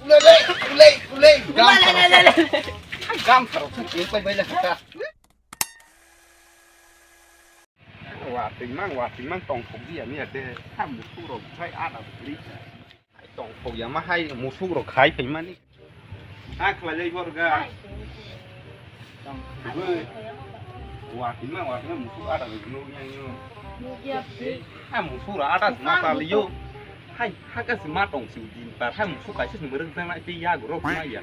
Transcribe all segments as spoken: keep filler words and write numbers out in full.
Ulei, ulei, ulei. Gamsa rok se pai bai le kha. Wa tingmang, wa tingmang tong thok di ya ni ate. Ham musuk rok khai ada bri. Hai tong thok ya ma hai musuk rok khai phai mani. Ha khlai lai bor ga. Wa tingmang, wa tingmang musuk ada bri no yang yo. Ha musuk ra ada ma ta liyo. Hai, ha ka si ma tong si din tar, hai musuk kaisa si murung jang nai tei yago rok ma ya.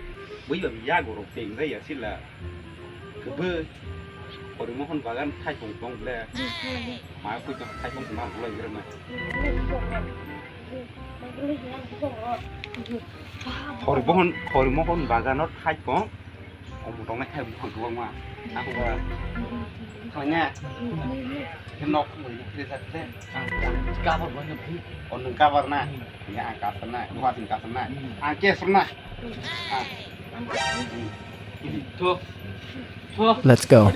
Bui ba yago rok tei ngai ya sila. Kebe. Hori mohon bagan thaipung tong ble. Ma kui tong thaipung ma bulai gira ma. Hori mohon, hori mohon bagan o thaipung. Omo tongnai khai buphang kwbangma. Ang ba. Khlai ne. Khe nok phung ni kre sa kre. Ang, ang cover bo no phi. O nung cover na. Ya ang cover na. Nung asing cover na. Ang cash na. Ah. Tho. Tho. Let's go.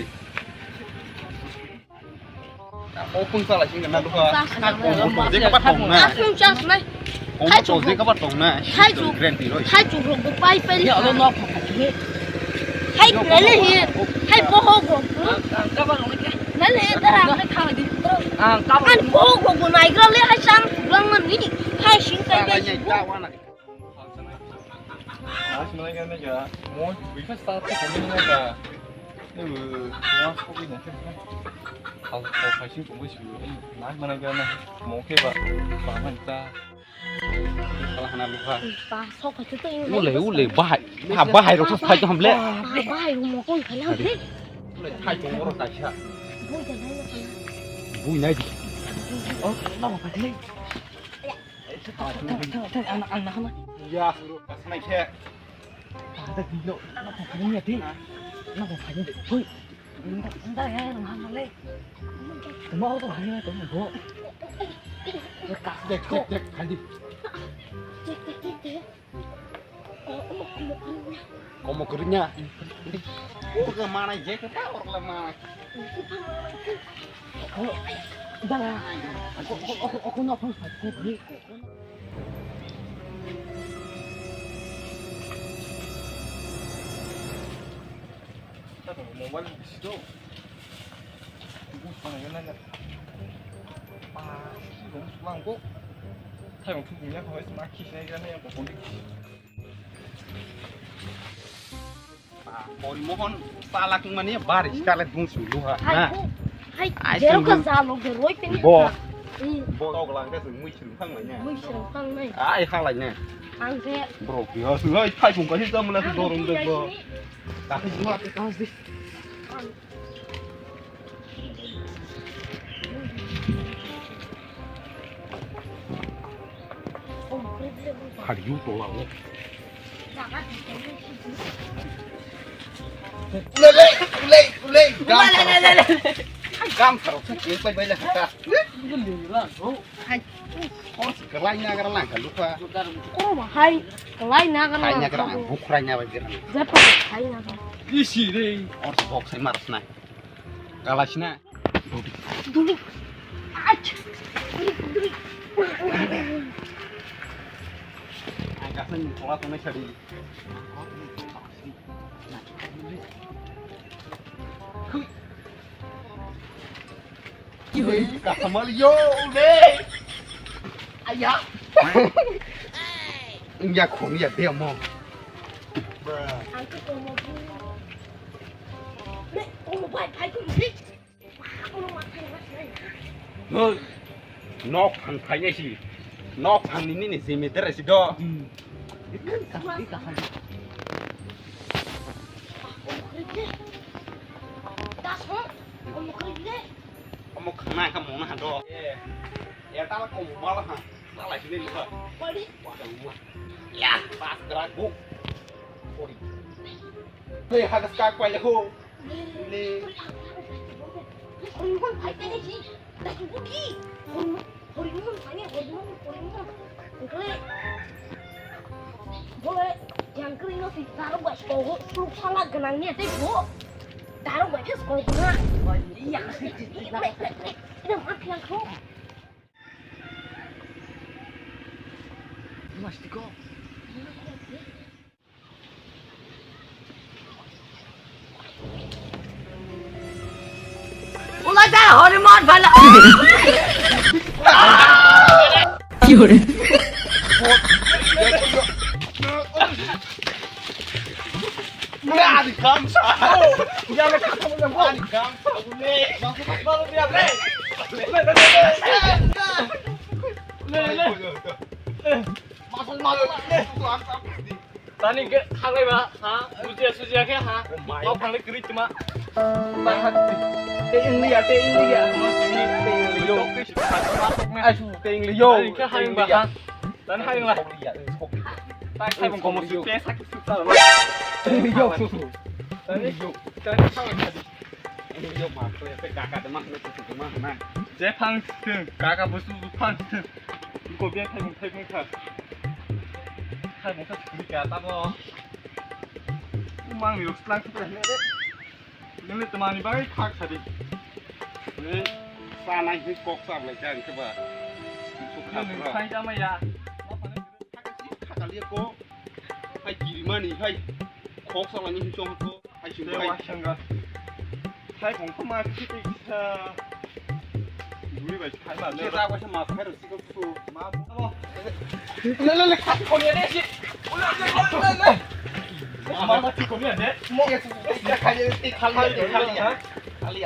Open sala sing na lukha. Omo to je kaba tong na. Asung chas nai. Omo to je kaba tong na. Hai chu. Guarantee roi. Hai chu rok pai pai. Ya lo nok. Hai lele hi. Hai boho go. Kaba lo ke. Lele dara. Ang kaba. An boho go go nai gra le hai sang lang ni. Hai sing kai pai. Mas mana gana ga, mo bikha sa ta kami na ga. Ni bu, mo ko bi na ke. Hal ko khai sing ko mo si, mas mana gana, mo ke ba, ba man ta. Salah hana lukha. Ba, sok ka tu tu. Ule, ule, bahai. Ba, bahai rok sai jam le. Ba, bahai mo ko khai lang. Ule, khai ko mo ro ta sa. Bui nai di. Oh, na ba khai. Ya, suru, kasnai khe. Ada dino, na ko kani ya di. Na ko kani de. Hoi. Nda, nda ya, na ma le. Mo to kani na to mo. Dek, dek, dek, kani. Komo kerinya. Urga mana je ke pa orla mana. Dala. Aku, aku, aku, aku nak phone sa. Mobile bisi do. Ibu sana yana ya. Pa, si dong sulang ko. Thai mong thuk ya ko ma ki sai yana ya ko kondi. Hori mohon salak mani bar iskale dungsu luha. Hai, hai, jerok ka jalo ge roi teni. Bo. Bo toglang ke mui sirung phang lai ne. Mui sirung phang lai. Ai halai ne. Ang se. Bro, ki hasu hai thai phung ka hi jam la dorong de bo. Ta hi jua te kas di. Khariu tola o. Ulei, ulei, ulei. Gamsa rok se pai bai la kha. Hai. Hor se kalai na gara lang ka lukha. Koro ba hai kalai na gara. Hai na gara bukhrai na bai gara. Japa hai na gara. Isi re. Hor se bok sai maras na. Kalasina. Duli. Ach. Duli, duli. Ang kasing kola tongnai sadi. Hui. Hui, kasamal yo, le. Aya. Ingya khon ya demo. Ang ko mo. Le, o bai bai ko. Hoi, nok phang phainai si. Nok phang ni nini zimidar si do. Omo khang nai ka mona ha do. Eh, ya ta la ko mala ha. Sala sini lu ha. Ya, pas gerak bu. Hei, hagas kak pai le ho. Mas tiko. Tani ke thanglai ba ha, bujiya sujiya khe ha. Kok thanglai kwrwi tuma. Tei wng liya, tei wng liya. Tei wng liya. Ai su, tei wng liya. Tani khe hayung ba ha. Tani hayung ba. Tai khai bong komo su, tei sakhi su ta. Tei wng liya su su. Tani, tani khai. Wng liya ma, to ya, tei kaka de ma, ne tu tu ma na. Je phang thung, kaka busu phang thung. Ko bia khai bong khai bong kha. Khai bong kha, tamo. Mang ni rok slang slang ne de. Nini tamani bai khak sadi. Ni sanai hi kok sa blai ka ke ba. Nini khai ta ma ya. Khakali ko. Hai kiri mani hai. Khok sa lani hi chong ko. Hai sing hai. Hai bong ko ma ki ki sa. Guri bai khai ma. Ke ta ko sa ma khai ro si ko. Le, le, le, khas konya de si. Le, le, le, le, le. Mama si konya de. Mo. Tei khali, tei khali, tei khali.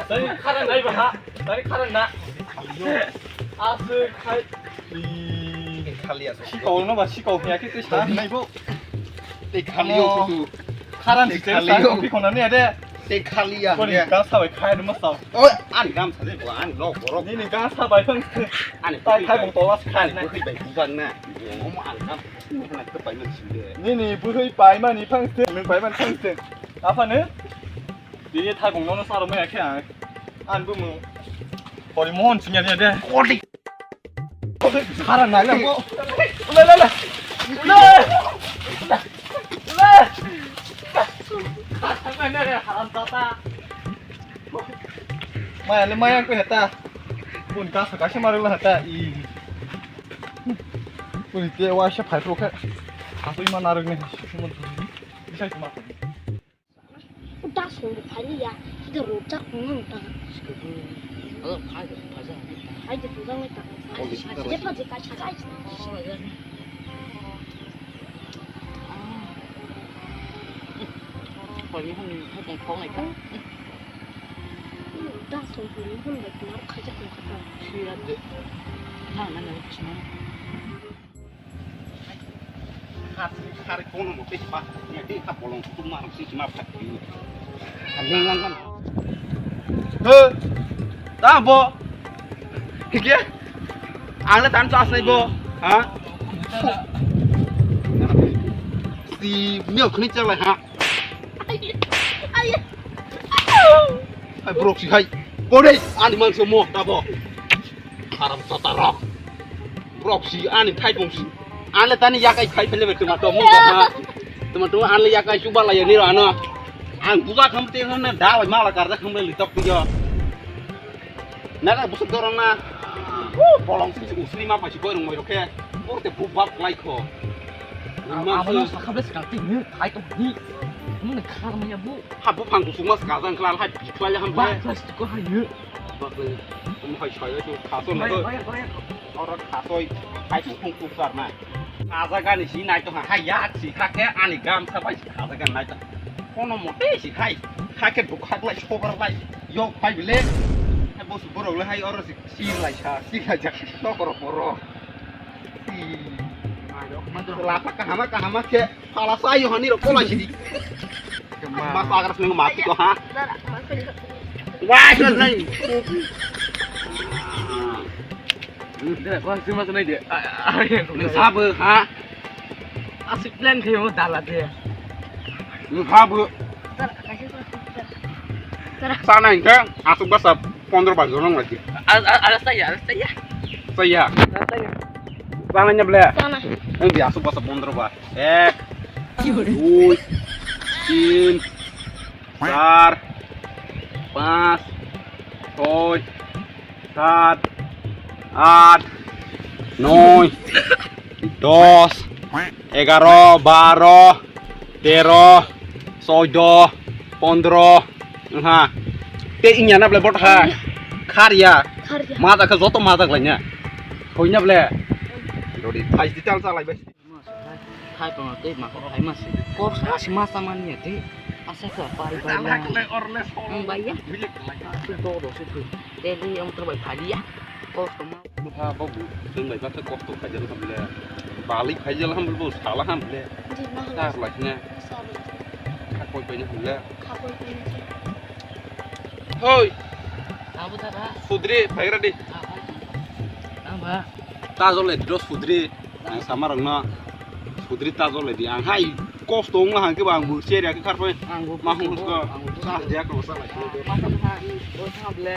Tani khara nai ba ha. Tani khara na. Asu khai. Tei khali asu. Sikau no ba sikau ya ke tei sa nai bo. Tei khali yo kutu. Kharan si tei khali sa yo. Kopi khona ne de. Tei khali ya. Kori ka sa bai khai no ma sa. Oi, ani gam sa de bo, ani lok borok. Nini gam sa bai phang. Ani tai khai bong tola khai. Ani bwkhwi bai bubang na. Omo ani gam. Nini bwkhwi pai mani phang se, nung pai mani phang se. Apa ne? Bini thaibung nono saro maya khe ang. An bumung. Pori mohon singya de. Kori. Kori, khara nai le mo. Le, le, le. Le. Le. Haram tata. Maya le maya ko heta. Pun ka sa ka se maru la heta. I. Pun te wa se phai pro khe. Ka sui ma naruk ne. Bisai ma. Udah song phai ya. Kita rojak nang ta. Hai de puja ngai ta. Hai de puja ngai ta. Hai de puja ngai ta. Pagi hwn hai tong khong nai kha. Da song pagi hwn bai kumar khaijak nai kha. Sira de. Na na na chuma. Khar khar kono mo te pa. Ne te kha bolong tu mar si chuma phat. Aling lang kan. He. Da bo. Hige. Ang le tan chas nai bo. Ha? Si mio khni chak lai ha. Hai borok si hai. Kore ani mang se mo ta bo. Haram sata rok. Borok si ani thai bong si. An le tani yakai khai phele be tuma to mo ha. Tuma to an le yakai chuba la ya ni ro ano. Ang buga kham te na da wai mala karda kham le litok tu yo. Nara busuk dorong na. Uh, bolong sing sing usli ma pasi boy rong moy rokhe. Porte bu bab lai kho. Abo no sakha ble sakha te ni khai to ni. Mun khar ma ya bu. Ha bu phang kusung mas kajang khlal hai bi khlai ham ba. Ba plastic ko hai ni. Ba ko. Tum hai sai to khaso na. Bai bai bai. Oro khasoi hai kusung kusar na. Kajaga ni si nai to ha ya si kha khe ani gam sa bai si kajaga nai to. Kono mote si khai. Kha khe duk khak lai sobar lai. Yok phai bile. Hai bosu borok le hai oro si, si lai sa, si lai jak. Sok oro poro. Si. Lapa kahama kahama khe phala sa yo hani ro kola sidi. Mas agar sini mati ko ha. Wah, selesai. Dera, kau sih mas nai dia. Nang sabo ha. Asik plan khe mo dala de. Nung ha bu. Sana hingke asuk basa pondro ba jorong lagi. Alas ta ya, alas ta ya. Saya. Alas ta ya. Sana nya ble. Sana. Nung di asuk basa pondro ba. Ek. Dui. Tin. Char, panch, choi, sat, at, noi, dos, egaro, baro, tero, soido, pondro, wngha. Tei wngya na belai botha kha. Kharya. Ma da khe joto ma da lai nya. Thoi nya ble. Rodi phai di tal cha lai bai. Khai tong tei ma ko khai ma si. Kok sa si ma sa man ya tei. Asa ka pai pai la. Ang bai ya. Tu do do su tu. Tei li ang tu bai phai ya. Kok to ma. Mutha babu, chwng bai bakhe kosto khaijak hamle, balik khaijak hamle, bo sala hamle, Di ma ta lai ne, sa bo. Khakoi pai ne hamle. Khakoi pai ne. Hoi, Abo ta ba. Sudri, phaigra di. Ang ba. Ta jole dro sudri, ang sama rang na. Sudri ta jole di, ang hai kosto wng hang ke bang bu cherya ke kharpai. Ang bu. Ma hung ko, ang bu. Sa dia ko sa lai. Ma kan ha. O sa ble.